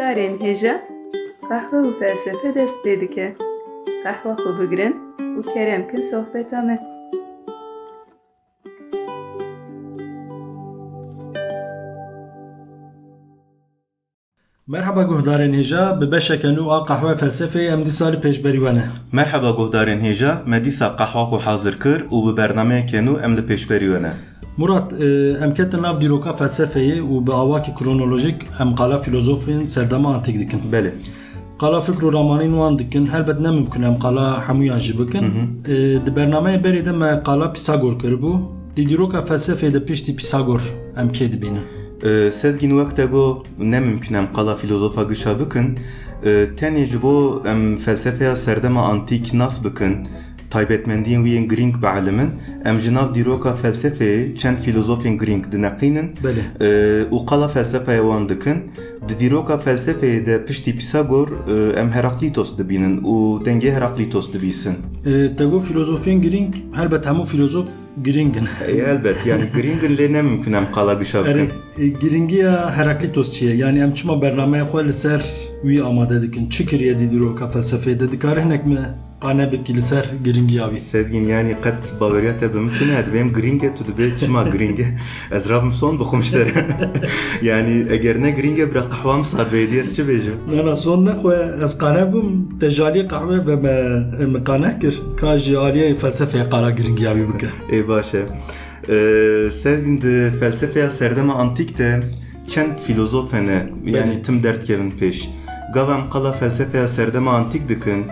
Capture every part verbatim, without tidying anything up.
Guhdarên hêja, qehwe û felsefe dest pê dike. Qehwa xwe bigirin û kerem kin sohbeta me. Merhaba guhdarên hêja, bi beşeke nû a Qehwe Felsefeyê em dîsa li pêşberî we ne. Merhaba guhdarên hêja, me dîsa qehwa xwe hazir kir û bi bernameyeke nû em li pêşberî we ne. Murat, e, em ketin nav dîroka felsefeyê û bi awakî kronolojîk em qala filozofên serdema antîk dikin. Belê. Qala fikr û ramanîn wan dikin, helbet ne mimkun em qala hemûyan jî bikin. Hı hı. E, di bernameyê berê de me qala Pisagor kiribû. Di dîroka felsefeyê de piştî Pisagor em kê dibînin? E, Sezgîn, wek te got, ne mimkun em qala filozofa gişa bikin. E, tenê ji bo em felsefeya serdema antîk nas bikin, taybetmendiyên wî yên girîng bielimin, em ji nav dîroka felsefeyê çend filozofên girîng dineqînin, Belê. e, û qala felsefeya wan dikin. Di dîroka felsefeyê de piştî Pisagor, e, em Heraklîtos dibînin û dengê Heraklîtos dibîsin. E, te got filozofên girîng, helbet hemû filozof girîng in. E, helbet, yani girîng in, lê ne mimkun em qala gişa bikin. Erê, e, girîngiya Heraklîtos çi ye? Yani em çima bernameya xwe li ser wî amade dikin? Çi kiriye di dîroka felsefeyê de? Dikare hinek me qane bikî li ser girîngiya wî? Sezgîn, yani qet baweriya te bi min tune, divêm girîng e, tu dibê çima girîng e? Ez rabim son bixwim ji te re. Yani eger ne girîng e, bira qehwa min sar bê, dî ez çi bêjim? Na, na, son nexwe, ez qane bûm, te ji aliyê qehwê ve me, me qane kir. Ka ji aliyê felsefeyê qala girîngiya wî bike. Ê, baş e. Ee, Sezgîn, di felsefeya serdema antîk de çend filozof hene, yani Belê. tim derdikevin pêş. Gava em qala felsefeya serdema antîk dikin,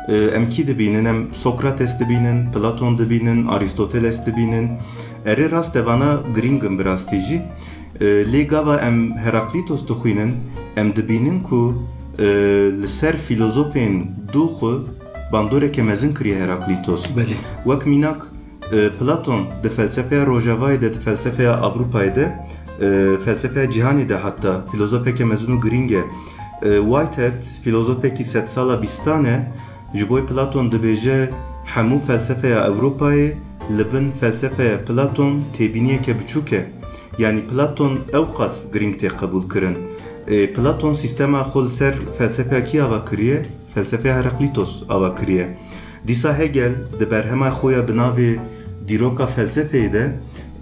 e, em kî dibînin? Em Sokrates dibînin, Platon dibînin, Aristoteles dibînin. Erê, rast e, vana girîng in bi rastî jî. E, lê gava em Heraklîtos dixwînin, em dibînin ku, e, li ser filozofên dû xwe bandoreke mezin kiriye Heraklîtos. Belê. Wek mînak, e, Platon di felsefeya rojavayê de, di felsefeya Ewropayê de, e, felsefeya cîhanê de heta filozofeke mezin û girîng e. E, Whitehead, filozofekî sedsala bîstan e, ji bo Platon dibêje, hemû felsefeya Ewropayê li bin felsefeya Platon têbîniyeke biçûk e. Yanî Platon ewqas girîng tê qebûlkirin. E, Platon sîstema xwe li ser felsefeya kî ava kiriye? Felsefeya Heraklîtos ava kiriye. Dîsa Hegel di berhema xwe ya bi navê Dîroka Felsefeyê de,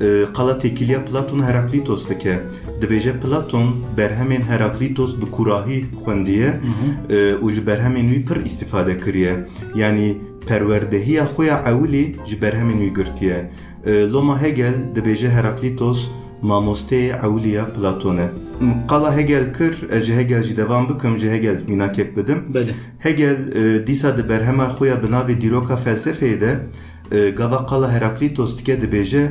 e, qala têkiliya Platon û Heraklîtos dike. Dibêje Platon berhemên Heraklîtos bi kûrahî xwendiye, Hı hı. e, û ji berhemên wî pir îstîfade kiriye. Yanî perwerdehiya xwe ya ewilî ji berhemên wî girtiye. E, loma Hegel dibêje Heraklîtos mamosteyê ewilî ya Platon e. Qala Hegel kir, ez ji Hegel jî devam bikim, ji Hegel mînakek bidim. Belê. Hegel, e, dîsa di berhema xwe ya bi navê Dîroka Felsefeyê de, e, gava qala Heraklîtos dike, dibêje,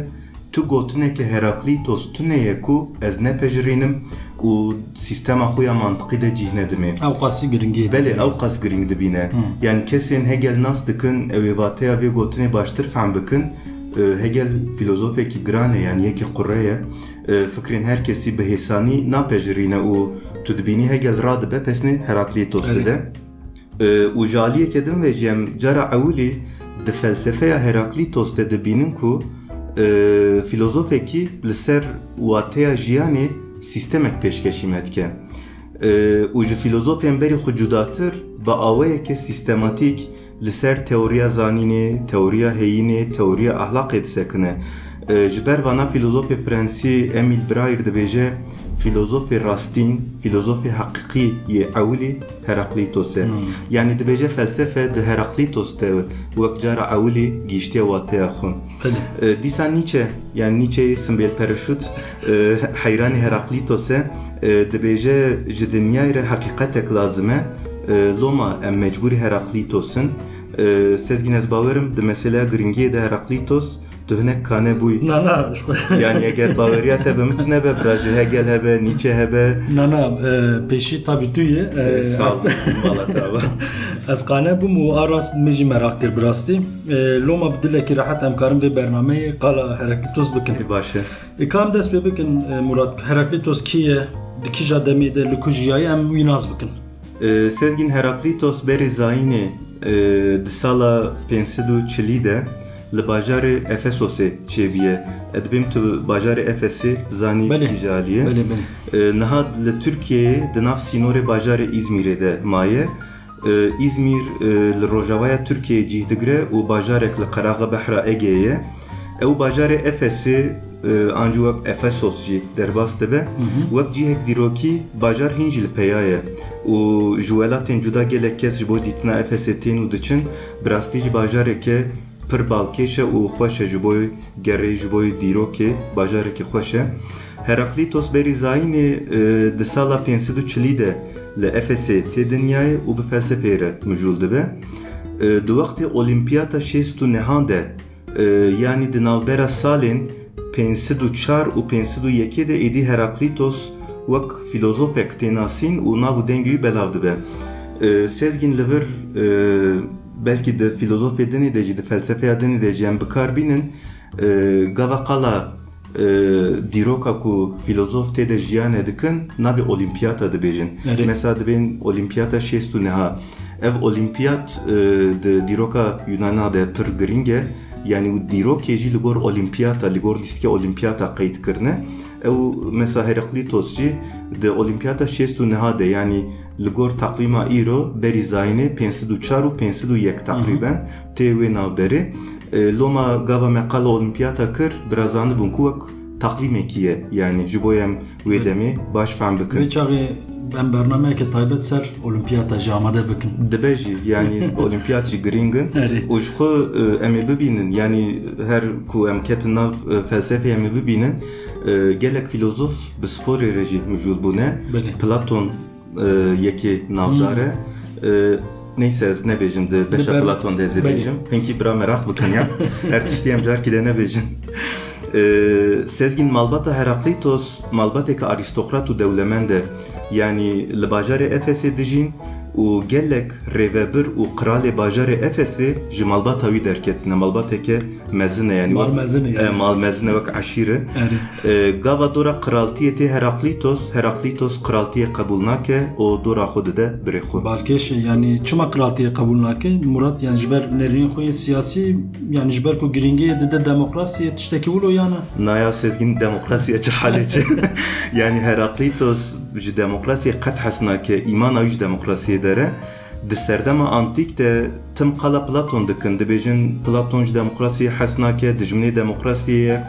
tu gotineke Heraklîtos tune ye ku ez nepejirînim û sîstema xwe ya mantiqî de cîh nedimê. Ew qasî giringî Belê, dibîne. ew qas giring dibîne. Hı. Yani kesên Hegel nas dikin, ew ê vateya vê gotinê baştir fehm bikin. E, Hegel filozofekî giran e, yani yekî qure ye. E, fikrên her kesî bi hêsanî napejirîne û tu dibînî Hegel radibe pesnê Heraklîtos Erê. dide. E, û ji aliyeke din ve jî em cara ewilî di felsefeya Heraklîtos de dibînin ku, e, filozofekî li ser wateya jiyanê sîstemek pêşkêşî me dike. E, û ji filozofên berî xwe cudatir bi awayeke sîstematîk li ser teoriya zanînê, teoriya heyînê, teoriya ahlaqê disekine. E, ji ber vana filozofê fransî Emile Bryre dibêje, filozofê rastîn, filozofê heqîqî yê ewilî Heraklîtos e. Hmm. Yanî dibêje felsefe di Heraklîtos de wek cara ewilî gihîştiye wateya xwe. Belê. E, dîsa Nietzsche, yani Nietzsche'yê simbêlpereşût, e, heyranî Heraklîtos e. E, dibêje ji dinyayê re heqîqetek lazim e. E, loma em mecbûrî Heraklîtos in. E, Sezgîn, ez bawerim di meseleya giringiyê de Heraklîtos tu hinek kane bûyî. Na, na, ji xwe. Yani eger baweriya te bi min tune be, bira ji Hegel hebe, Nietzsche hebe. Na, na, e, pêşî tabî tu yê. E, Se-, sağ ol, ez, mala te ava. ez qane bûm û a rast min jî meraq kir bi rastî. E, loma bi dilekî rehet em karin vê bernameyê qala Heraklîtos bikin. Ê, baş e. E, ka em dest pê bikin, e, Murat, Heraklîtos kî ye, di kîja demê de, li ku jiyaye, em wî nas bikin. E, Sezgîn, Heraklîtos berê zayînê, e, di sala pênc sed û çilî de li bajarê Efesosê çêbûye. Ez dibêm tu bajarê Efesê zanî Belê. kîja alî ye. Belê, belê. E, niha li Tirkiyeyê di nav sînorê bajarê Îzmîrê de maye. E, Îzmîr, e, li rojavaya Tirkiyeyê cih digire û bajarek li qeraxa Behra Egeyê ye. Ew bajarê Efesê, e, an jî wek Efesos jî derbas dibe. Hı hı. Wek cihek dîrokî bajar hîn jî li peya ye û ji welatên cuda gelek kes ji bo dîtina Efesê tên û diçin. Bi rastî jî bajareke pir balkêş e û xweş e ji bo gerê, ji bo dîrokê, bajarekî xweş e. Heraklîtos berî zayînê, e, di sala pênc sed û çilî de li Efesê tê dinyayê û bi felsefeyê re mijûl dibe. E, di wextê Olîmpiyata şêst û nehan de, e, yanî di navbera salên pênc sed û çar û pênc sed û yekê de êdî Heraklîtos wek filozofek tê nasîn û nav û dengê wî belav dibe. E, Sezgîn, li vir, e, belkî di filozofê dinê de jî, di felsefeya dinê de jî em bi kar bînin. E, gava qala, e, dîroka ku filozof tê de jiyane dikin, navê Olîmpiyata dibêjin. Erê. Mesela dibên Olîmpiyata şêst û neha. Ev Olîmpiyat, e, di dîroka Yunana de pir girîng e. Yanî û dîrokê jî li gor Olîmpiyata, li gor lîstikê Olîmpiyata qeyd kirine. Ew mesela Heraklîtos jî di Olîmpiyata şêst û neha de, yanî li gor taqvîma îro berî zayînê pênc sed û çar û pênc sed û yek Hı hı. teqrîben tê wê navberê. E, loma gava me qala Olîmpiyata kir, bira zanibûn ku wek taqvîmekî ye, yanî ji bo em wê Wê- demê baş fehm bikin. Vê çaxê em bernameyeke taybet ser Olîmpiyata jî amade bikin. Dibe jî, yanî Olîmpiyat jî girîng in. Erê. Û ji xwe, e, em ê bibînin, yanî her ku em ketin nav, e, felsefê em ê bibînin, e, gelek filozof bi sporê re jî mijûl bûne. Belê. Platon, e, yekê navdar e. Hmm. E, neyse, ez nebêjim, di beşa Di ber- Platon de ez ê Belê. bêjim. Hinkî bira meraq bikin ya. Her tiştî em carkî de nebêjin. E, Sezgîn, malbata Heraklîtos malbateke arîstokrat û dewlemend e. Yanî li bajarê Efesê dijîn û gelek rêvebir û qiralê bajarê Efesê ji malbata wî derketine. Malbateke mezin e, yanî Mal wek, mezin e, yanî. e, mal mezin e, wek eşîr e. Erê. E, gava dora qiraltiyê tê Heraklîtos, Heraklîtos qiraltiyê qebûl nake û dora xwe dide birê xwe. Balkêş e, yanî çima qiraltiyê qebûl nake? Murat, yanî ji ber nêrînên xwe yên siyasî, yanî ji ber ku girîngiyê dide demokrasiyê, tiştekî wilo yana? Na ya Sezgîn, demokrasiya çi halê çi? Yanî Heraklîtos ji demokrasiyê qet hez nake, îmana wî ji demokrasiyê der e. Di serdema antîk de tim qala Platon dikin, dibêjin Platon ji demokrasiyê hez nake, dijminê demokrasiyê ye.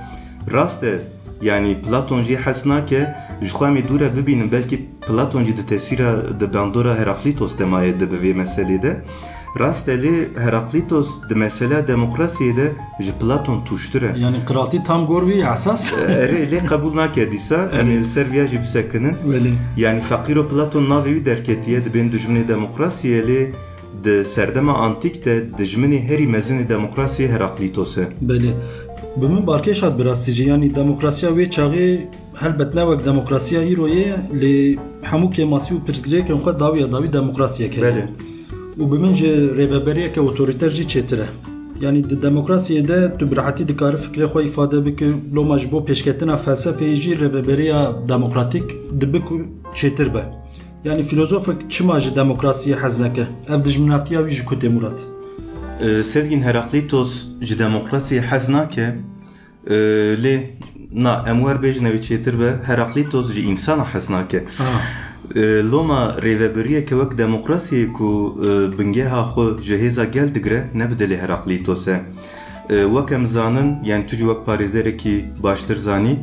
Rast e, yanî Platon jî hez nake, ji xwe em ê dûre bibînin, belkî Platon jî di tesîra, di bandora Heraklîtos de maye dibe vê meselê de. Rast e, lê Heraklîtos di mesela demokrasiyê de ji Platon tûştir e. Yanî qiraltî tam gor wî esas? Erê, lê qebûl nake dîsa. Em ê Erê. li ser viya jî bisekinin. Belê. Yanî feqîro Platon navê wî derketiye, dibên dijminê demokrasiyê, lê di serdema antîk de dijminê herî mezinê demokrasiyê Heraklîtos e. Belê. Bi min balkêş hat bi rastî jî. Yanî demokrasiya wê çaxê helbet ne wek demokrasiya îro ye, lê hemû kêmasî û pirsgirêkên xwe dawiya dawî demokrasiyeke heye. Belê. Û bi min ji rêveberiyeke otorîter jî çêtir e. Yanî di demokrasiyê de tu bi rehetî dikarî fikrê xwe îfade bikî, loma ji bo pêşketina felsefeyê jî rêveberiya demokratîk dibe ku çêtir be. Yanî filozofek çima ji demokrasiyê hez nake? Ev dijminatiya wî ji ku tê, Murat? E, Sezgîn, Heraklîtos ji demokrasiyê hez nake. E, lê na, em wer bêjin ew ê çêtir be, Heraklîtos ji însana hez nake. Ha. E, loma rêvebiriyeke wek demokrasiyê ku, e, bingeha xwe ji hêza gel digire, ne bi dilê Heraklîtos e. E, wek em zanin, yanî tu jî wek parêzerekî baştir zanî,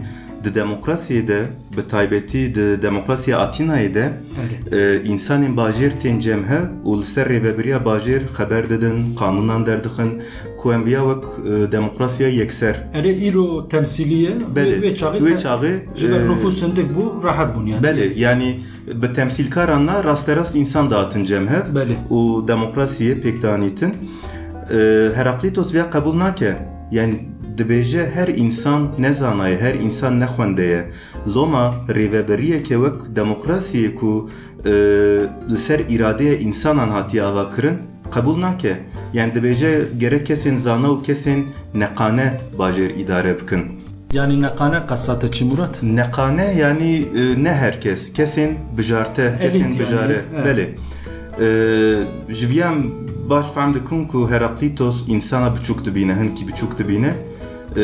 di demokrasiyê de, bi taybetî di demokrasiya Atînayê de, Belê. e, însanên bajêr tên cem hev û li ser rêvebiriya bajêr xeber didin, qanûnan derdixin, ku em viya wek, e, demokrasiya yekser. Erê, îro temsîlî ye. Belê. Wê, wê çaxê Wê te-, çaxê, ji ber e, nufûs hindik bû, rehet bûn yani. Belê, yani bi temsîlkaran na rasterast însan dihatin cem hev Belê. û demokrasiyê pêk dianîtin. E, Heraklîtos viya qebûl nake. Yani dibêje her însan ne zana ye, her însan ne xwende ye. Loma rêvebiriyeke wek demokrasiyê ku, e, li ser îradeya însanan hatiye avakirin, qebûl nake. Yani dibêje gerek kesên zana û kesên neqane bajêr îdare bikin. Yani neqane qesta te çi, Murat? Neqane yani, e, ne her kes, kesên bijarte, Elît kesên yani, bijare. evet. Belê. E, ji viya em baş fehm dikin ku Heraklîtos însana biçûk dibîne, hinkî biçûk dibîne. E,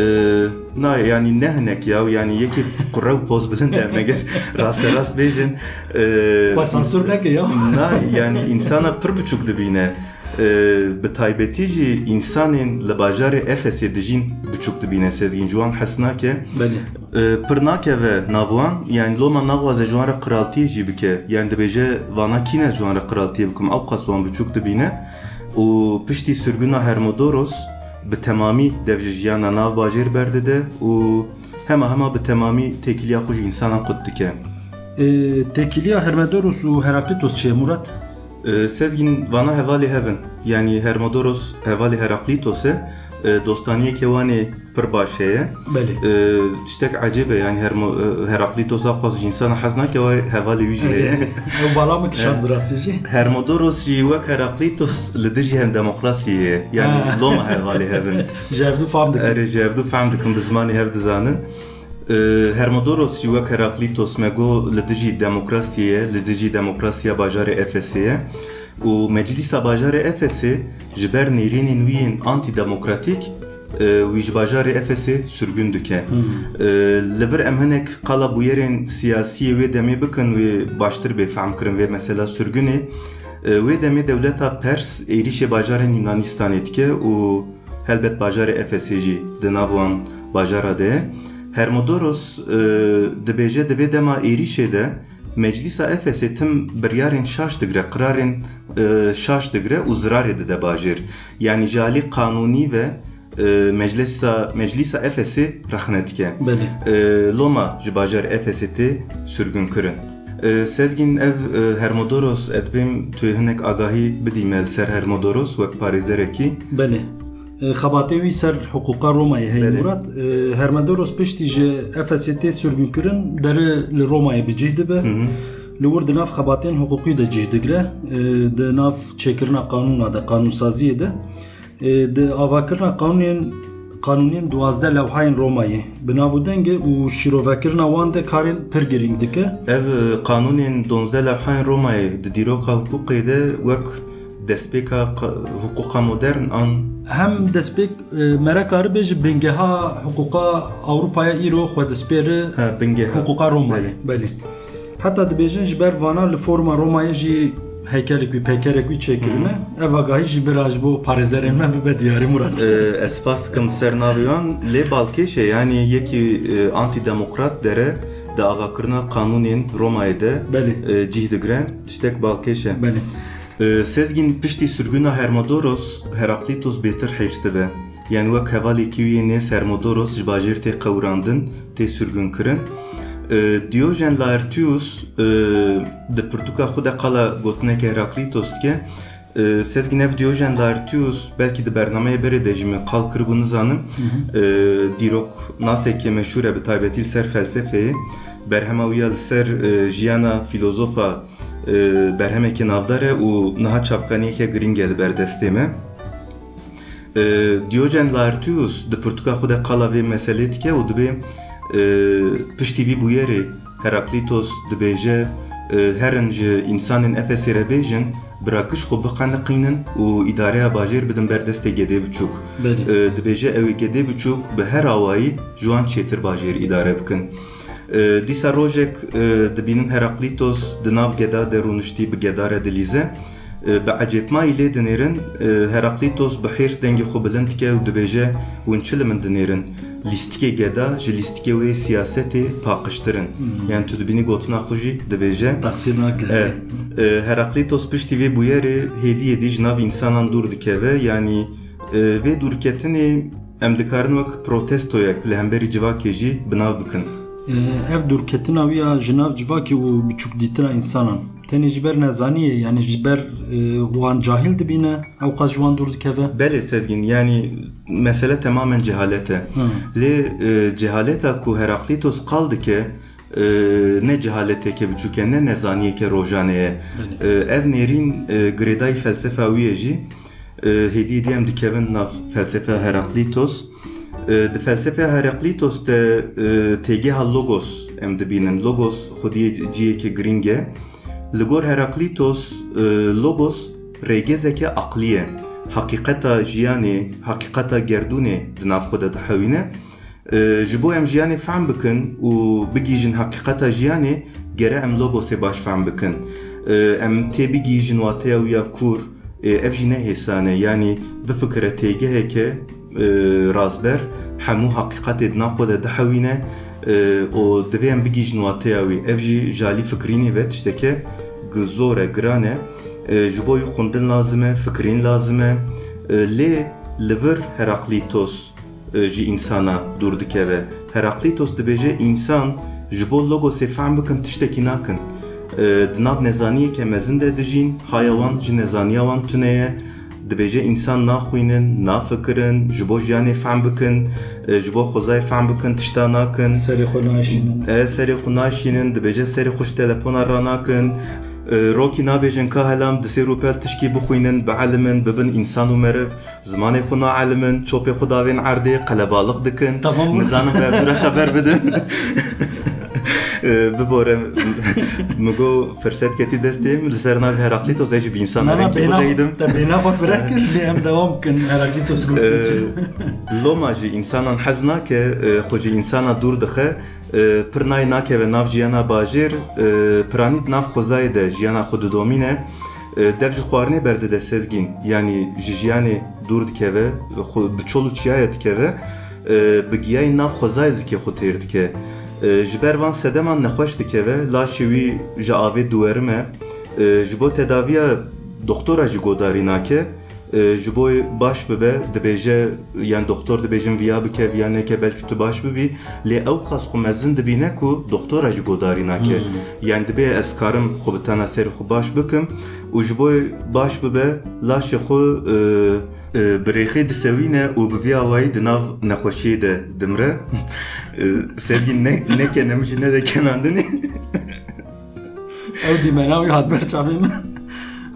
na, yanî ne hinek ya, yanî yekî qure û poz bilind e, meger raste rast bêjin. E, Xwe sansûr neke ya. Na, yanî însana pir biçûk dibîne. E, bi taybetî jî însanên li bajarê Efesê dijîn biçûk dibîne, Sezgîn, ji wan hez nake. Belê. E, pir nakeve nav wan, yanî loma naxwaze ji wan re qiraltiyê jî bike. Yanî dibêje, vana kî ne ji wan re qiraltiyê bikim, ewqas wan biçûk dibîne. Û piştî sirgûna Hermodoros bi temamî dev ji jiyana nav bajêr berdide û hema hema bi temamî têkiliya xwe ji însanan qut dike. E, têkiliya Hermodoros û Heraklitos çi ye, Murat? E, Sezgîn, vana hevalê hev in. Yanî Hermodoros hevalê Heraklitos e. E, dostaniyeke wan ê pir baş heye. Belê. E, tiştek ecêb e, yanî Hermo-, e, Heraklitos ewqas ji însana hez nake, wa hevalê wî jî heye. Ew bala min kişand bi rastî jî. Hermodoros jî wek Heraklitos li dijî hem demokrasiyê ye. Yanî Ha. loma hevalê hev in. Ji hevdû fam dikin. Erê, ji hevdû fam dikin, bi zimanê hev dizanin. E, Hermodoros jî wek Heraklitos me got li dijî demokrasiyê ye, li dijî demokrasiya bajarê Efesê ye. Û Meclîsa Bajarê Efesê ji ber nêrînên wî yên antîdemokratîk, e, wî ji bajarê Efesê sirgûn dike. Hmm. E, li vir em hinek qala bûyerên siyasî yê wê demê bikin, wê baştir bê fehm kirin vê mesela sirgûnê. E, wê demê dewleta Pers êrîşê bajarên Yunanistanê dike û helbet bajarê Efesê jî di nav wan bajara de ye. Hermodoros, e, dibêje, di vê dema êrîşê de Meclîsa Efesê tim biryarên şaş digre, qirarên, e, şaş digre û zirarê dide bajêr. Yanî ji alî qanûnî ve, e, Meclîsa, Meclîsa Efesê rexne dike. Belê. E, loma ji bajarê Efesê tê sirgûnkirin. E, Sezgîn, ev, e, Hermodoros, ez dibêm tu yê hinek agahî bidî me li ser Hermodoros wek parêzerekî. Belê. E, xebatê wî ser hiqûqa Romayê heye, Belê. Murat. E, Hermedoros piştî ji Efesê tê sirgûnkirin, dere li Romayê bi cih dibe. Hı hı. Li wir di nav xebatên hiqûqî de cih digre. E, di nav çêkirina qanûna de, qanûnsaziyê de, e, di avakirina qanûnên, qanûnên duwazdeh lewhayên Romayê bi nav û deng e û şîrovekirina wan de karên pir girîng dike. Ev, e, qanûnên duwazdeh lewhayên Romayê di dîroka hiqûqê de wek destpêka qa-, hiqûqa modern an? Hem destpêk, e, mere karibêje bingeha hiqûqa Ewropaya îro xwe dispêre Ha, bingeha. hiqûqa Romayê. Belê. Belê. Heta dibêjin ji ber vana li forma Romayê jî heykelek wî, peykerek wî çêkirine. Hı hı. Ev agahî jî bira ji bo parêzerên me bibe diyarî, Murat. E, ez spas dikim ser navê wan. Lê balkêş e, yanî yekî, e, antîdemokrat dere di avakirina qanûnên Romayê de, Belê. e, cih digre. Tiştek balkêş e. Belê. E, Sezgîn, piştî sirgûna Hermodoros, Heraklitos bêtir hêrs dibe. Yanî wek hevalekî wî yê nêz Hermodoros ji bajêr tê qewirandin, tê sirgûnkirin. E, Diyojen Laertius, e, di pirtûka xwe de qala gotineke Heraklitos dike. E, Sezgîn, ev Diyojen Laertius, belkî di bernameya berê de jî me qal kiribû, nizanim. Hı hı. E, dîroknasekê meşhûr e, bi taybetî li ser felsefeyê. Berhema wî ya li ser, e, jiyana fîlozofa e, berhemeke navdar e û niha çavkaniyeke girîng e li ber destê me. E, Diyojen Laertius di pirtûka xwe de qala vê meselê dike û dibê, e, piştî vî bûyerê Heraklitos dibêje, e, herin ji însanên Efesê re bêjin, bi rakiş xwe biqeniqînin û îdareya bajêr bidin ber destê gedê biçûk. Belê. E, dibêje, ew ê gedê biçûk bi her awayî ji wan çêtir bajêr îdare bikin. E, dîsa rojek, e, dibînin Heraklitos di nav geda de rûniştî, bi geda re dilîze. E, bi ecêbmayî lê dinêrin, e, Heraklitos bi hêrs dengê xwe bilind dike û dibêje, hûn çi li min dinêrin? Lîstikê geda ji lîstikê wê siyasetê paqijtir in. Hmm. Yanî tu dibînî gotina xwe jî dibêje. Teqsîr nake. E, e, Heraklitos piştî vê bûyerê hêdî hêdî ji nav însanan dûr dikeve. Yanî, e, vê dûrketinê Em dikarin wek protestoyek li hemberî civakê jî bi nav bikin. Ev dûrketina wî ya ji nav civakê û biçûkdîtina însanan tenê ji ber nezaniyê, yanî ji ber, e, wan cahil dibîne, ewqas ji wan dûr dikeve? Belê Sezgîn, yanî mesele temamen cehalet e. Hı. Lê, e, cehaleta ku Heraklitos qal dike, e, ne cehaleteke biçûk e, ne nezaniyeke rojane ye. Belê. E, ev nêrîn, e, girêdayî felsefa wî ye jî. E, hêdî hêdî em dikevin nav felsefeya Heraklitos. E, di felsefeya Heraklitos de, e, têgeha logos em dibînin. Logos xwediyê cihê girîng e. Li gor Heraklitos, e, logos rêgezeke aqlî ye. heqîqeta jiyanê, heqîqeta gerdûnê di nav xwe de dihewîne. E, ji bo em jiyanê fehm bikin û bigihîjin heqîqeta jiyanê, gere em logosê baş fehm bikin. E, em tê bigihîjin wateya wî ya kûr, e, ev jî ne hêsan e. Yanî bifikire têgeheke, e, razber hemû heqîqetê di nav xwe de dihewîne, e, û divê em bigihîjin wateya wî. Ev jî ji alî fikirînê ve tişteke gi-, zor e, giran e. E, ji bo wî xwendin lazim e, fikirîn lazim e. E, lê li vir Heraklîtos e, ji însana dûr dikeve. Heraklîtos dibêje, însan ji bo logosê fehm bikin tiştekî nakin. E, di nav nezaniyeke mezin de dijîn, haya wan ji nezaniya wan tune ye. Dibêje, însan naxwînin, nafikirin, ji bo jiyanê fehm bikin, e, ji bo xwezayê fehm bikin, tişta nakin. Serê xwe naşînin. E, serê xwe naşînin, dibêje, serê xwe ji telefona ranakin. E, rokî nabêjin, ka helam, di sêr û pel tişkî bixwînin, bielimin, bibin însan û meriv. Zimanê xwe naelimin, çopê xwe davên erdê, qelebalix dikin. Tamam. Nizanim bi evdûre xeber bidin. Ee, bibore, mi got firset ketî destê min, li ser navê Heraklîtos, ez jî bi însan Na, na, rengî bêhna, bixeydim. Te bêhna xwe fireh kir, lê em dewam bikin, Heraklîtos got Ee, çi? Loma jî însanan hez nake, e, xwe ji însana dûr dixe. E, pir nayê nakeve nav jiyana bajêr, e, piranî di nav xwezayê de jiyana xwe didomîne. E, dev ji xwarinê berdide Sezgîn, yanî ji jiyanê dûr dikeve, xwe bi çol û çiyayê dikeve, e, bi giyayên nav xwezayê zikê xwe têr dike. E, ji ber van sedeman nexweş dikeve, laşê wî ji avê diwerime. E, ji bo tedaviya doxtora jî godarî nake. E, ji bo baş bibe, dibêje, yan doxtor dibêjin viya bike, viya neke, belkî tu baş bibî. Lê ew qas xwe mezin dibîne ku doxtora jî godarî nake. Hmm. Yan dibê ez karim xwe bi tena serê xwe baş bikim û ji bo baş bibe, laşê xwe, e, e, bi rêxê disewîne û bi vî awayî di nav nexweşiyê de dimre. E, Sevgî ne, neke ne min jî nede kenandinê. Ew dîmena wî hat ber çavê min.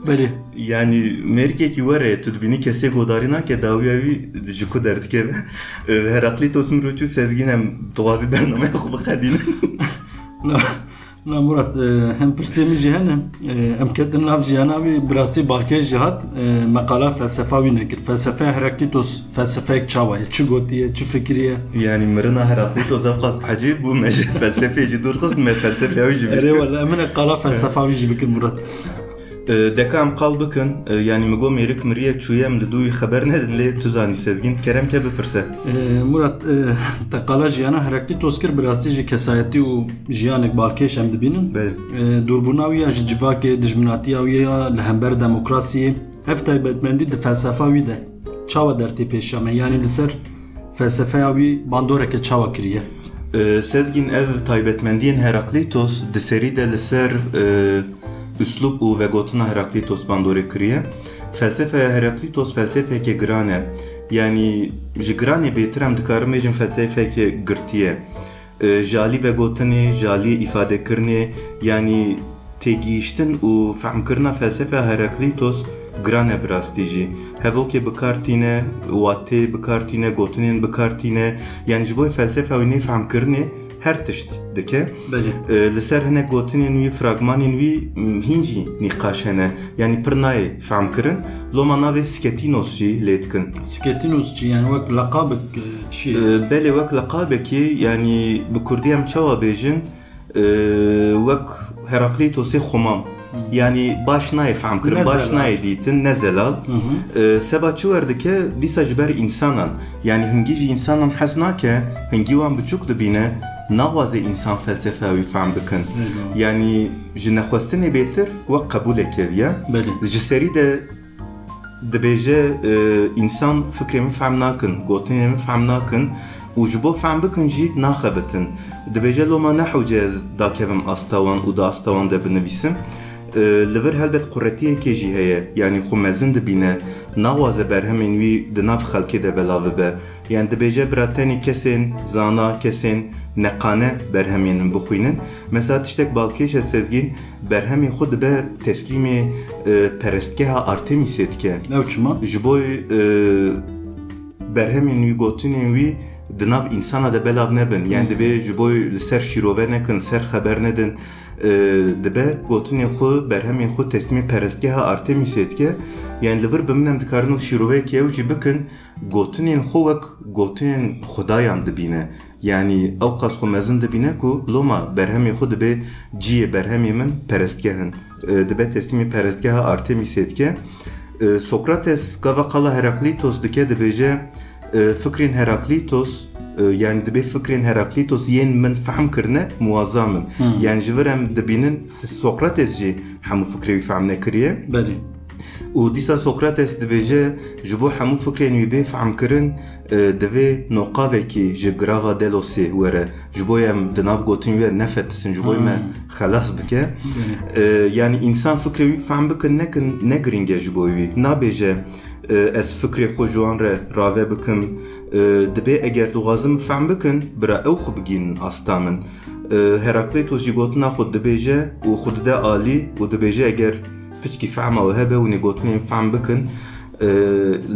Belê. Yanî mêrikekî were, tu dibînî kesê godarî nake, dawiya wî ji ku derdikeve. E, Heraklîtos min rûçû Sezgîn em dixwazî bernameya xwe biqedînin. Na, na Murat, e, hem pirsê min jî hene. E, em ketin nav jiyana wî, bi rastî balkêş jî hat. E, meqala felsefa wî nekir. Felsefeya Heraklîtos felsefeyek çawa ye? Çi gotiye? Çi fikiriye? Yanî mirina Heraklîtos ev qas ecêb bû, me ji felsefê jî dûr xist, me felsefeya wî jî bîr kir. Erê wele, em hinek qala felsefa wî jî bikin, Murat. E, deka em qal bikin, e, yanî mi got mêrik miriye çûye, em li dû wî xeber nedin, lê tu zanî Sezgîn, kerem ke bipirse. E, Murat, e, te qala jiyana Heraklîtos kir, bi rastî jî kesayetî û jiyanek balkêş em dibînin. Belê. E, dûrbûna wî ya ji civakê, dijminatiya wî ya li hember demokrasiyê, ev taybetmendî di felsefa wî de çawa dertê pêşiya me? Yanî li ser felsefeya wî bandoreke çawa kiriye? E, Sezgîn, ev taybetmendiyên Heraklîtos di serî de li ser, e, uslûb û vegotina Heraklîtos bandorê kiriye. Felsefeya Heraklîtos felsefeyeke giran e. Yanî ji giranê bêtir em dikarin bêjin felsefeyeke girtî ye. E, ji alî vegotinê, ji alî îfadekirinê, yanî têgihîştin û fehmkirina felsefeya Heraklîtos giran e bi rastî jî. Hevokê bi kar tîne, watê bi kar tîne, gotinên bi kar tîne. Yanî ji bo felsefeya wî nê fehmkirinê her tişt dike. Belê. E, li ser hinek gotinên wî, fragmanên wî, m, hîn jî nîqaş hene. Yanî pir nayê fehmkirin. Loma navê Sketinos jî lê dikin. Sketinos jî, yanî wek leqabek, e, çi ye? E, belê, wek leqabekê, yanî bi kurdî em çawa bêjin? E, wek Heraklîtosê xumam. Hı. Yanî baş nayê fehmkirin, Ne baş zelal. nayê dîtin, ne zelal. Hı hı. E, seba çi werdike? Dîsa ji ber însanan. Yanî hingî ji însanan hez nake, hingî wan biçûk dibîne, naxwaze însan felsefeya wî fehm bikin. Eyvallah. Yanî ji nexwestinê bêtir wek qebûleke viya. Belê. Ji serî de dibêje, e, însan fikrê min fehm nakin, gotinên min fehm nakin û ji bo fehm bikin jî naxebitin. Dibêje, loma ne hewce ez dakevim asta wan û di asta wan de binivîsim. E, li vir helbet quretiyekê jî heye, yanî xwe mezin dibîne, naxwaze berhemên wî di nav xelkê de belav bibe. Yanî dibêje, bira tenê kesên zana, kesên neqane berhemên min bixwînin. Mesela tiştek balkêş e Sezgîn, berhemê xwe dibe teslîmê, e, perestgeha Artemîsê dike. Ew çima? Ji bo, e, berhemên wî, gotinên wî di nav însana de belav nebin. Yani Hmm. divê ji bo li ser şîrove nekin, li ser xeber nedin. E, dibe gotinên xwe, berhemên xwe teslîmê perestgeha Artemisê dike. Yani li vir bi min em dikarin û şîroveyekî ew jî bikin, gotinên xwe wek gotinên xudayan dibîne. Yani ew qas xwe mezin dibîne ku loma berhemê xwe dibe ciyê berhemê min perestgeh in. E, dibe teslîmê perestgeha Artemisê dike. E, Sokrates gava qala Heraklitos dike, dibêje, e, fikrên Heraklitos, e, yani dibê fikrên Heraklitos yên min fehm kirine muwazam in. Hmm. Yani ji vir em dibînin Sokrates jî hemû fikrê wî fehm nekiriye. Belê. Û dîsa Sokrates dibêje, ji bo hemû fikrên wî bê fehmkirin, e, divê noqavekî ji girava Delosê were. Ji bo em di nav gotin wî nefetisin, ji bo me Hmm. xelas bike. Belê. E, yani însan fikrê wî fehm bikin, nekin, ne girîng e ji bo wî. Nabêje, e, ez fikrê xwe ji wan re rave bikim. E, dibê eger dixwazin fehm bikin, bira ew xwe bigînin asta min. E, Herakleitos jî gotina xwe dibêje û xwe dide alî û dibêje, eger piçkî fehma we hebe, hûn ê gotinên fehm bikin. E,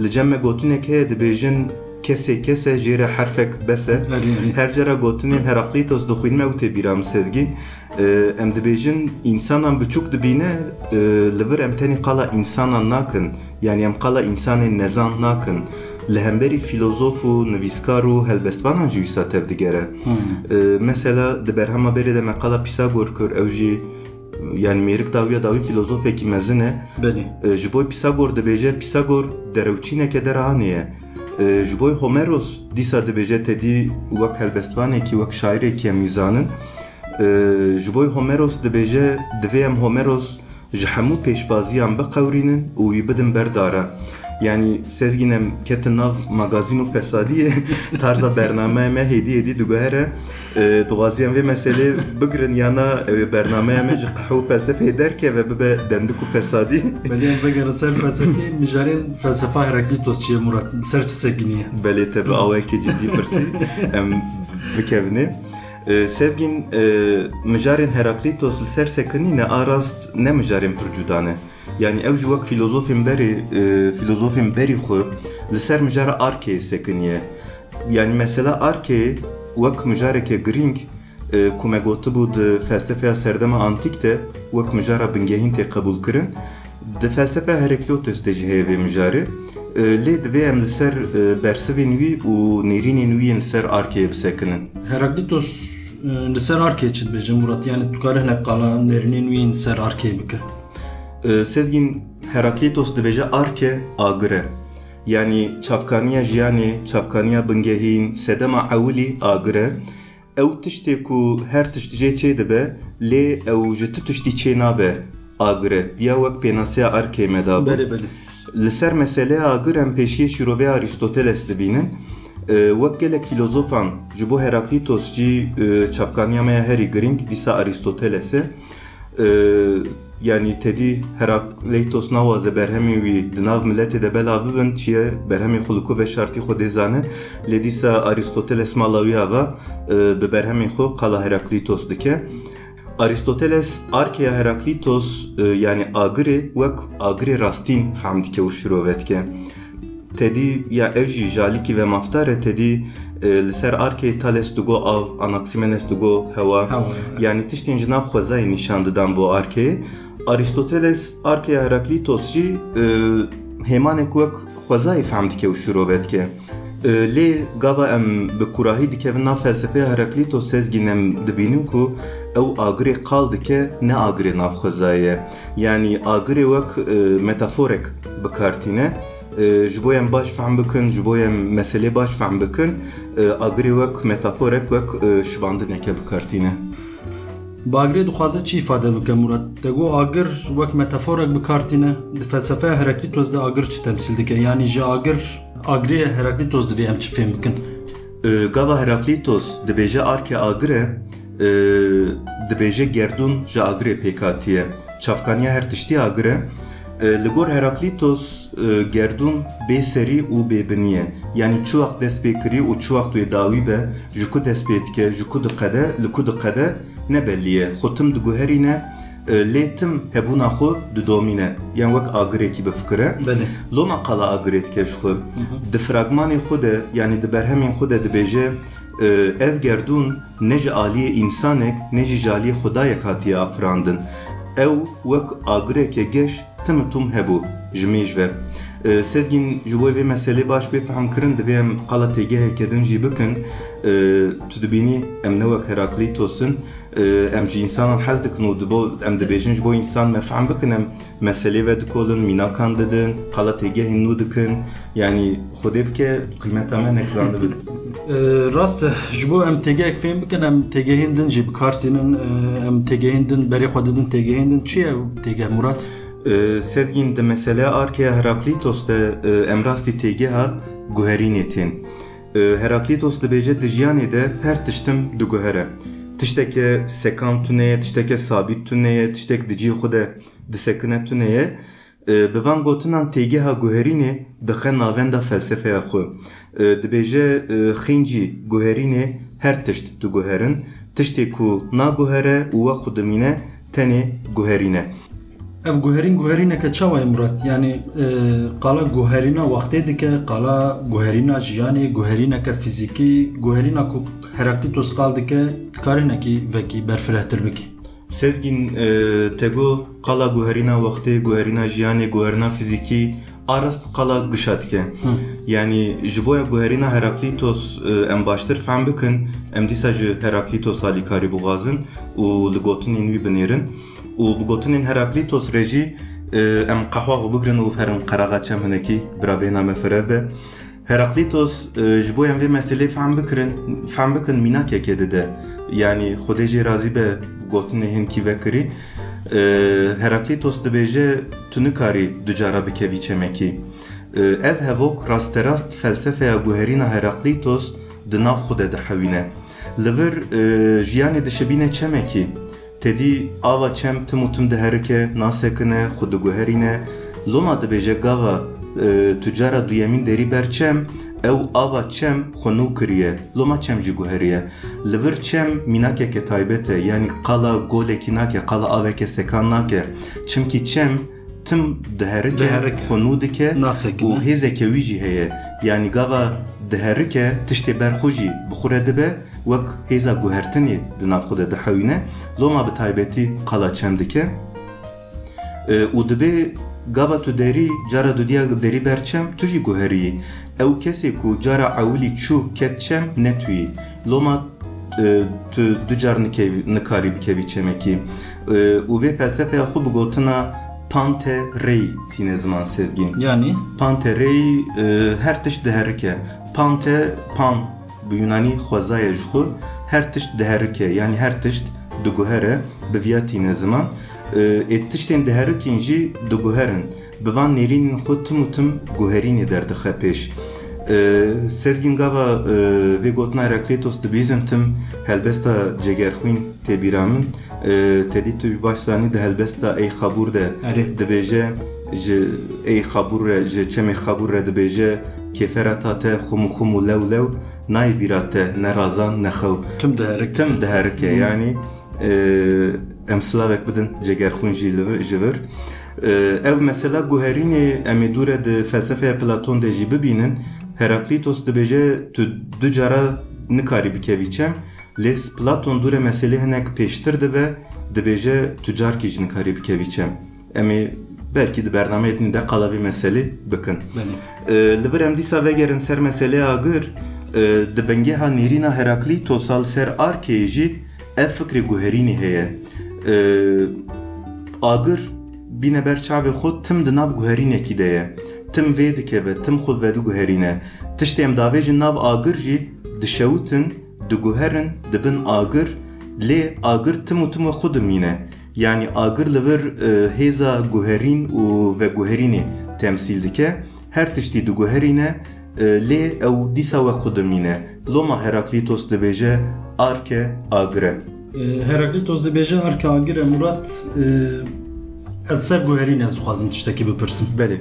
li cem me gotinek heye, dibêjin, kesê kes e, jê re herfek bes e. Erê, erê. Her cara gotinên Herakleitos dixwînime, ew tê bîra min, Sezgîn. E, em dibêjin, însanan biçûk dibîne, e, li vir em tenê qala însanan nakin. Yani em qala însanên nezan nakin. Li hemberî filozof û nivîskar û helbestvanan jî wisa tevdigere. Hmm. E, mesela di berhema berê de me qala Pisagor kir, ew jî, yani mêrik dawiya dawî filozofekî mezin e. Belê. E, ji bo Pisagor dibêje, Pisagor derewçîneke dera hanê ye. E, ji bo Homeros dîsa dibêje, tedî wek helbestvanekî, wek şairekî em wî zanin. E, ji bo Homeros dibêje, divê em Homeros ji hemû pêşbaziyan biqewirînin û wî bidin ber dara. Yani Sezgîn, em ketin nav magazîn û fesadiyê, tarza bernameya me hêdî hêdî diguhere. E, dixwazî em vê meselê bigirin, yana ew ê bernameya me ji qehwe û felsefeyê derkeve, bibe dendik û fesadî. Belê, em vegerin ser felsefeyê, mijarên felsefa Heraklitos çi ye, Murat? Ser çi sekiniye? Belê, te bi awayekê cidî pirsî. Em bikevine. E, Sezgîn, e, mijarên Heraklitos li ser sekinîne, a rast ne mijarên pir cuda ne. Yani ew jî wek filozofên berê, e, filozofên berî xwe li ser mijara Arkeyê sekiniye. Yani mesela Arkeyê wek mijareke girîng, e, ku me gotibû di felsefeya serdema antîk de wek mijara bingehîn tê qebûlkirin. Di felsefeya Heraklitos de jî heye vê mijarê. E, lê divê em li ser, e, bersivên wî û nêrînên wî yên li ser Arkeyê bisekinin. Heraklitos, e, li ser Arkeyê çi dibêje, Murat? Yani tu karî hinek qala nêrînên wî yên li ser Arkeyê bike? E, Sezgîn, Heraklitos dibêje Arke agir e. Yani çavkaniya jiyanê, çavkaniya bingehîn, sedema ewilî agir e. Ew tiştê ku her tişt jê çê dibe, lê ew ji tu tiştî çê nabe, agir e. Ya wek pênaseya Arkeyê me dabû. Belê, belê. Li ser meseleya agir em pêşiyê şîroveya Arîstoteles dibînin. E, wek gelek filozofan, ji bo Heraklitos jî, e, çavkaniya me ya herî girîng dîsa Arîstoteles e. E, yanî tedî Herakleitos nawaze berhemên wî di nav miletê de belav bibin, çi ye, berhemên xwe li ku veşartî xwe dê zane, lê dîsa Arîstoteles mala wî ava, e, bi berhemên xwe qala Heraklitos dike. Arîstoteles arkeya Heraklitos, e, yanî agirê wek agirê rastîn fehm dike û şirove dike. Tedî ya ev jî ji alîkî ve mafdar e, tedî, e, li ser arkê Thales digo av, Anaximenes digo hewa. Hewa, evet. Yanî tiştên ji nav xwezayê nîşan didan bo arkeyê. Arîstoteles arkeya Heraklitos jî, e, hêmanek wek xwezayê fehm dike û şirove dike. E, lê gava em bi kurahî dikevin nav felsefeya Heraklitos, Sezgîn, em dibînin ku ew agirê qal dike, ne agirê nav xwezayê ye. Yanî agirê wek, e, metaforek bi kar tîne. E, ji bo em baş fehm bikin, ji bo em meselê baş fehm bikin, e, agirê wek metaforek, wek, e, şibandineke bi kar tîne. Bi agirê dixwaze çi îfade bike, Murat? Te got agir wek metaforek bi kar tîne. Di felsefeya Heraklitos de agir çi temsîl dike? Yanî ji agir, agirê Heraklitos divê em çi fêm bikin? E, gava Heraklitos dibêje arke agir e, e, dibêje gerdûn ji agirê pêk hatiye. Çavkaniya her tiştî agir e. E, li gor Heraklitos, e, gerdûn bê serî û bê binî ye. Yanî çi wext dest pê kirî û çi wext wê dawî be, ji ku dest pê dike, ji ku diqede, li ku diqede, ne bellî ye. Xwe tim diguherîne, E, lê tim hebûna xwe didomîne, yan wek agirekî bifikire. Belê. Loma qala agirê dike ji xwe. Di fragmanê xwe de, yanî di berhemên xwe de dibêje, e, ev gerdûn ne ji aliyê însanek, ne jî ji aliyê xwedayek hatiye afirandin. Ew wek agireke geş tim û tim hebû ji mêj ve. E, Sezgîn, ji bo vê meselê baş bê fehmkirin, divê em qala têgeheke din jî bikin. E, tu dibînî em ne wek Heraklîtos in. E, em ji însanan hez dikin û dibo, em dibêjin ji bo însan me fehm bikin, em meselê ve dikolin, mînakan didin, qala têgehên nû dikin. Yanî Xwedê bike qîmeta me nek zanibin. E, rast e, ji bo em têgehek fêm bikin, em têgehên din jî bi kar tînin, e, em têgehên din berê xwe didin têgehên din. Çi ye ew têgeh, Murat? E, Sezgîn, di meseleya arkeya Heraklîtos de, e, em rastî têgeha guherînê tên. E, Heraklîtos dibêje, di jiyanê de her tişt tim diguhere. Tişteke sekan tune ye, tişteke sabît tune ye, tiştek di cihê xwe de disekine tune ye. E, bi van gotinan têgeha guherînê dixe navenda felsefeya xwe. E, dibêje, e, xîncî guherînê her tişt diguherin. Tiştê ku naguhere û we xwe dimîne, tenê guherîn e. Ev guherîn, guherîneke çawa ye, Murat? Yanî, e, qala guherîna wextê dike, qala guherîna jiyanê, guherîneke fîzîkî, guherîna ku Heraklîtos qal dike, karê hinekî vekî berfirehtir bikî? Sezgîn, e, te got qala guherîna wextê, guherîna jiyanê, guherîna fîzîkî, a rast qala gişa dike. Hı. Yanî ji bo ya guherîna Heraklîtos, e, em baştir fehm bikin, em dîsa ji Heraklîtos alîkarî bixwazin û li gotinên wî binêrin. Û bi gotinên Heraklîtos re jî, e, em qehwa xwe bigirin û herin qeraxa çem hinekî bira bêhna me fireh be. Heraklîtos, e, ji bo em vê meselê fehm bikirin, fehm bikin mînakeke dide. Yanî Xwedê jê razî be, gotinê hinkî vekirî. E, Heraklîtos dibêje, tu nikarî du cara bikevî çemekî. E, ev hevok rasterast felsefeya guherîna Heraklîtos di nav xwe de dihewîne. Li vir, e, jiyanê dişibîne çemekî. Tedî ava çem tim û tim diherike, nasekine, xwe diguherîne. Loma dibêje gava, e, tu cara duyemîn derî ber çem, ew ava çem xwe nû kiriye. Loma çem jî guheriye. Li vir çem mînakeke taybet e, yanî qala golekî nake, qala aveke sekan nake. Çimkî çem tim diherike, Diherike. Xwe nû dike Nasekine. Û hêzeke wî jî heye. Yanî gava diherike, tiştê ber xwe jî bi xwe re dibe, wek hêza guhertinê di nav xwe de dihewîne. Loma bi taybetî qala çem dike. E, û dibê gava tu derî, cara dudiya derî ber çem, tu jî guheriyî. Ew kesê ku cara ewilî çû ket çem, ne tu yî. Loma, e, tu du car nikevî-, nikarî bikevî çemekî. E, û vê felsefeya xwe bi gotina Pante Rey tîne ziman, Sezgîn. Yanî? Pante Rey, e, her tişt diherike. Pante, pan, bi Yunanî xweza ye ji xwe, her tişt diherike, yanî her tişt diguhere, bi viya tîne ziman. E, ê tiştên diherikîn jî diguherin. Bi van nêrînên xwe tim û tim guherînê derdixe pêş. E, Sezgîn, gava, e, vê gotina Heraklîtos dibihîzim, tim helbesta Cegerxwîn tê bîra min. E, te dî tu baş zanî di helbesta Ey Xabûr de Erê. Dibêje, ji Ey Xabûr re, ji çemê Xabûr re dibêje, kêfera ta te xum û xum û lew lew, nayê bîra te ne razan ne xew. Tim diherike. Tim diherike, Hı. Yanî, e, em silavek bidin Cegerxwîn jî li vi-, ji vir. E, ev mesela guherînê em ê dû re di felsefeya Platon de jî bibînin. Heraklîtos dibêje, tu du cara nikarî bikevî çem. Lê Platon dû re meselê hinek pêştir dibe, dibêje tu carkî jî nikarî bikevî çem. Em ê belkî di bernameyê din de qala vê meselê bikin. Belê. E, li vir em dîsa vegerin ser meselê agir, e, di bingeha nêrîna Heraklîtosa li ser arkeyê jî ev fikrê guherînê heye. E, agir bîne ber çavê xwe tim di nav guherînekî de ye. Tim vê dikeve, tim xwe vediguherîne. Tiştê em davêjin nav agir jî dişewtin, diguherin, dibin agir, lê agir tim û tim we xwe dimîne. Yanî agir li vir, e, hêza guherîn û veguherînê temsîl dike. Her tiştî diguherîne, e, lê ew dîsa we xwe dimîne. Loma Heraklîtos dibêje, arke agir e. E, Heraklîtos dibêje, arke agir e, Murat, e, ez ser guherînê ez dixwazim tiştekî bipirsim. Belê.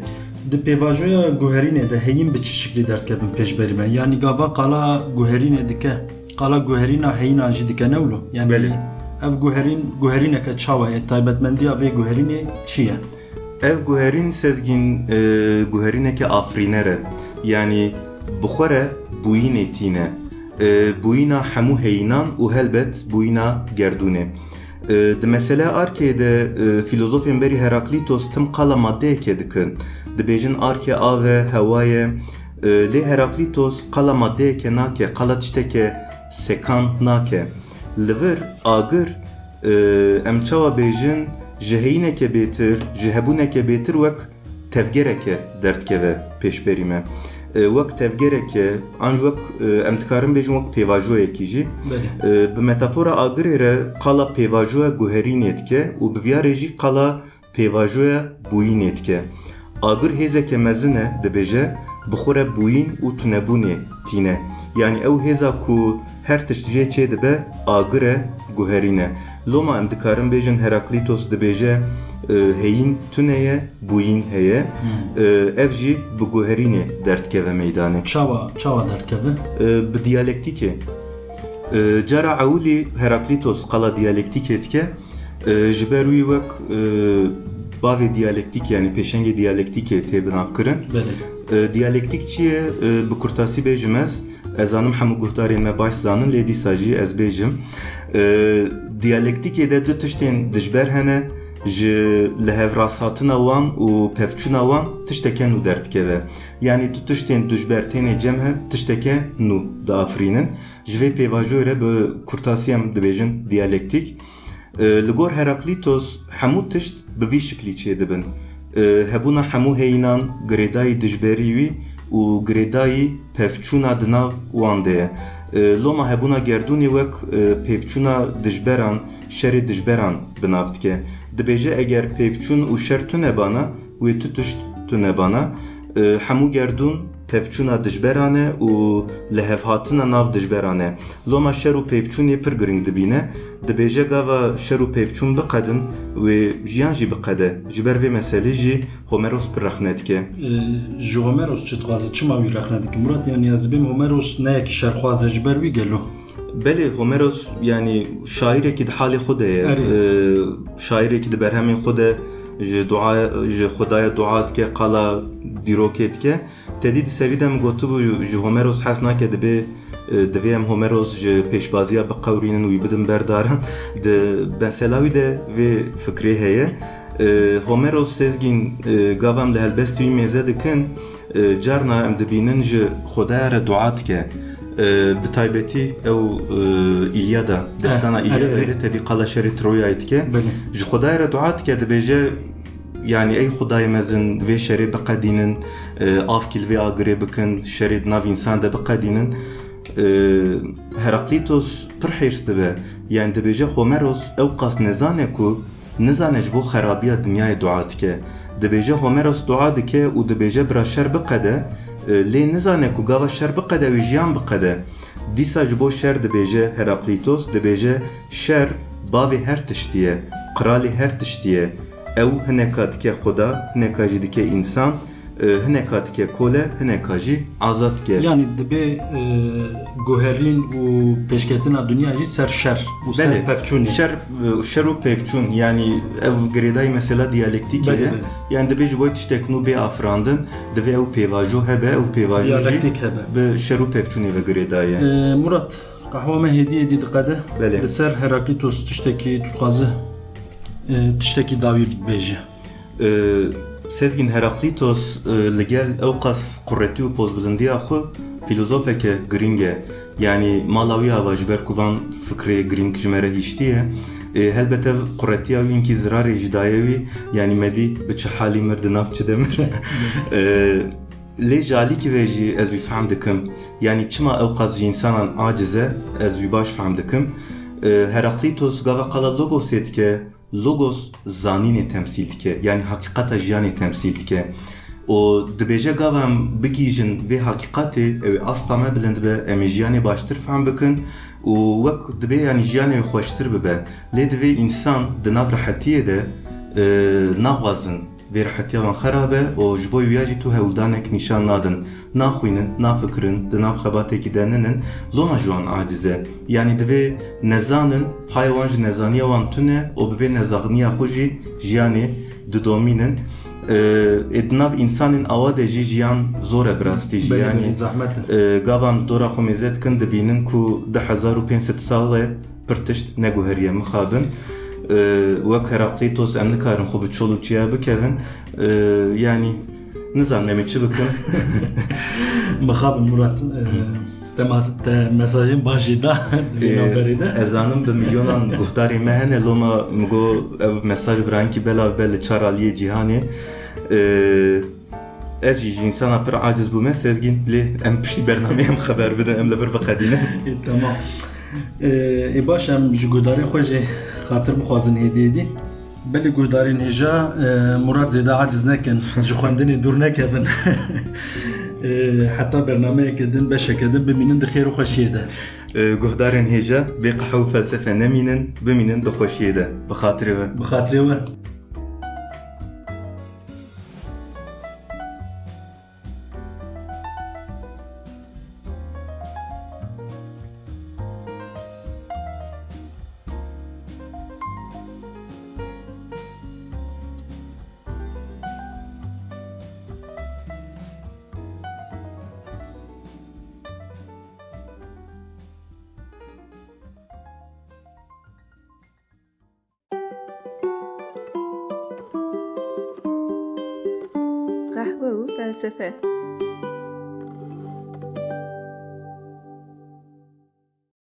Di pêvajoya guherînê de heyîn bi çi şiklî derdikevin pêşberî me? Yanî gava qala guherînê dike, qala guherîna heyînan jî dike, ne wilo? Yanî Belê. Ev guherîn, guherîneke çawa ye? Taybetmendiya vê guherînê çi ye? Ev guherîn, Sezgîn, e, guherîneke afirîner e. Yanî bi xwe re bûyînê tîne. E, bûyîna hemû heyînan û helbet bûyîna gerdûnê. E, di meseleya arkê de, e, fîlozofên berî Heraklîtos tim qala maddeyekê dikin. Dibêjin arkê av e, hewa ye. E, lê Heraklîtos qala maddeyekê nake, qala tişteke sekan nake. Li vir agir, e, em çawa bêjin, ji heyîneke bêtir, ji hebûneke bêtir wek tevgereke derdikeve pêşberî me. E, wek tevgereke, an wek, e, em dikarin bêjin wek pêvajoyekî jî. Belê. E, bi metafora agirê re qala pêvajoya guherînê dike û bi viya re jî qala pêvajoya bûyînê dike. Agir hêzeke mezin e, dibêje, bi xwe re bûyîn û tunebûnê tîne. Yanî ew hêza ku her tişt jê çêdibe, agir e, guherîn e. Loma em dikarin bêjin Heraklîtos dibêje, e, heyîn tune ye, bûyîn heye. Hmm. E, ev jî bi guherînê derdikeve meydanê. Çawa, çawa derdikeve? E, bi diyalektîkê. E, cara ewilî Heraklîtos qala diyalektîkê dike. E, ji ber wî wek, e, bavê diyalektîk, yanî pêşengê diyalektîkê tê binavkirin. Belê. E, diyalektîk çi ye? E, bi kurtasî bêjim ez. Ez zanim hemû guhdarên me baş zanin, lê dîsa jî ez bêjim. E, diyalektîkê de du tiştên dijber hene, ji lihevrazhatina wan û pevçûna wan tişteke nû derdikeve. Yanî du tiştên dijber têne cem hev, tişteke nû diafirînin. Ji vê pêvajoyê re bi kurtasî em dibêjin diyalektîk. E, li gor Heraklîtos hemû tişt bi vî şiklî çêdibin. E, hebûna hemû heyînan girêdayî dijberî wî û girêdayî pevçûna di nav wan de ye. E, loma hebûna gerdûnê wek, e, pevçûna dijberan, şerê dijberan bi nav dike. Dibêje eger pevçûn û şer tune bana, wê tu tişt tune bana. E, hemû gerdûn pevçûna dijberan e û lihevhatina nav dijberan e. Loma şer û pevçûnê pir girîng dibîne. Dibêje gava şer û pevçûn biqedin, wê jiyan jî biqede. Ji ber vê meselê jî Homeros pir rexne dike. E, ji Homeros çi dixwaze, çima wî rexne dike? Murat, yanî ez dibêm Homeros ne yekî şerxwaz e, ji ber wî gelo? Belê, Homeros, yanî, şairekî di halê xwe de ye. Erê. Ee, şairekî di berhemên xwe de ji dua, ji Xwedaya dua dike, qala dîrokê dike. Tedî di serî de min gotibû, ji Homeros hez nake, dibê, e, divê em Homeros ji pêşbaziya biqewirînin û wî bidin berdaran. Di mesela wî de vê fikrê heye. E, Homeros, Sezgîn, e, gava em li helbestî wî mêze dikin, e, carna em dibînin ji Xwedaya re dua dike. E, bi taybetî ew, e, Îlyada, destana Eh, Îlyadayê erê, erê. De tedî qala şerê Troyayê dike. Belê. Ji Xwedayê re dua dike, dibêje, yanî, ey Xwedayê mezin, vê şerê biqedînin, e, avkî li vê agirê bikin, şerê di nav însan de biqedînin. E, Heraklîtos pir hêrs dibe. Yanî, dibêje Homeros ew qas nezane ku Nizane ji bo xerabiya dinyayê dua dike. Dibêje Homeros dua dike û dibêje bira şer biqede, e, lê nizane ku gava şer biqede wê jiyan biqede. Dîsa ji bo şer dibêje Heraklîtos, dibêje şer bavê her tiştî ye, qiralê her tiştî ye. Ew hineka dike Xweda, hineka jî dike însan, e, hineka dike kole, hineka jî azad dike. Yanî dibê, e, guherîn û pêşketina dinya jî ser şer û ser Belê. Pevçûnê. Şer, e, şer û pevçûn, yanî ev girêdayî mesela diyalektîkê Belê, ye. Belê. Yanî dibê ji bo tiştek nû bê afirandin, divê ew pêvajo hebe, ew pêvajo jî Diyalektîk hebe. Bi şer û pevçûnê ve girêdayî ye. E, Murat, qehwa me hêdî hêdî diqede. Belê. Li ser Heraklîtos tiştekî tu dixwaze, e, tiştekî dawî bêje. E, Sezgîn, Heraklîtos, e, li gel ew qas quretî û pozbilindiya xwe fîlozofeke girîng e. Yanî mala wî ava ji ber ku van fikrê girîng ji me re hiştiye. E, helbet ev quretiya wî hinkî zirarê jî daye wî. Yanî me dî bi çi halî mir, di nav çi de mir. E, lê ji alîkî ve jî ez wî fehm dikim. Yanî çima ew qas ji însanan aciz e, ez wî baş fehm dikim. E, Heraklîtos gava qala logosê dike, Logos zanînê temsîl dike, yanî hakîqeta jiyanê temsîl dike. Û dibêje gava em bigihîjin vê hakîqetê, ew ê asta me bilind be, em ê jiyanê baştir fehm bikin û wek dibê, yanî jiyanê wê xweştir bibe. Lê divê însan di nav rehetiyê de, e, naxwazin Vê rehetiya wan xerab e û ji bo wîya jî tu hewldanek nîşan nadin. Naxwînin, nafikirin, di nav xebatekî de ninin, loma ji wan aciz e. Yanî divê nezanin, haya wan ji nezaniya wan tune û bi vê nezaniya xwe jî jiyanê didomînin. Ê, ê di nav însanên awa de jî jiyan zor e bi rastî jî. Belê, yanî, belê, zehmet e. Ê, gavan dora xwe mêze dikin, dibînin ku du hezar û pênc sed sal e pir tişt neguheriye mixabin. Ê, wek Heraklitos em nikarin xwe bi çol û çiya bikevin. Ê, yanî, nizanim em ê çi bikin. Mixabin Murat, ê, te mas-, te mesajên baş jî da di vê navberê de. Ê, ez zanim bi milyonan guhdarên me hene, loma min got ev mesaj birankî belav be li çar aliyê cîhanê. Ê, Ez jî ji însana pir aciz bûme, Sezgîn, lê em piştî bernameyê em xeber bidin, em li vir biqedînin. Ê, tamam. Ê, ê, baş, em ji guhdarên xwe jî xatir bixwazin hêdî hêdî. Belê guhdarên hêja, ê, Murat zêde aciz nekin, ji xwendinê dûr nekevin. Ê, heta bernameyeke din, beşeke din bimînin di xêr û xweşiyê de. Ê, guhdarên hêja bê qehwe û felsefe nemînin, bimînin di xweşiyê de. Bi xatirê we. Bi xatirê we. Qehwe û felsefe.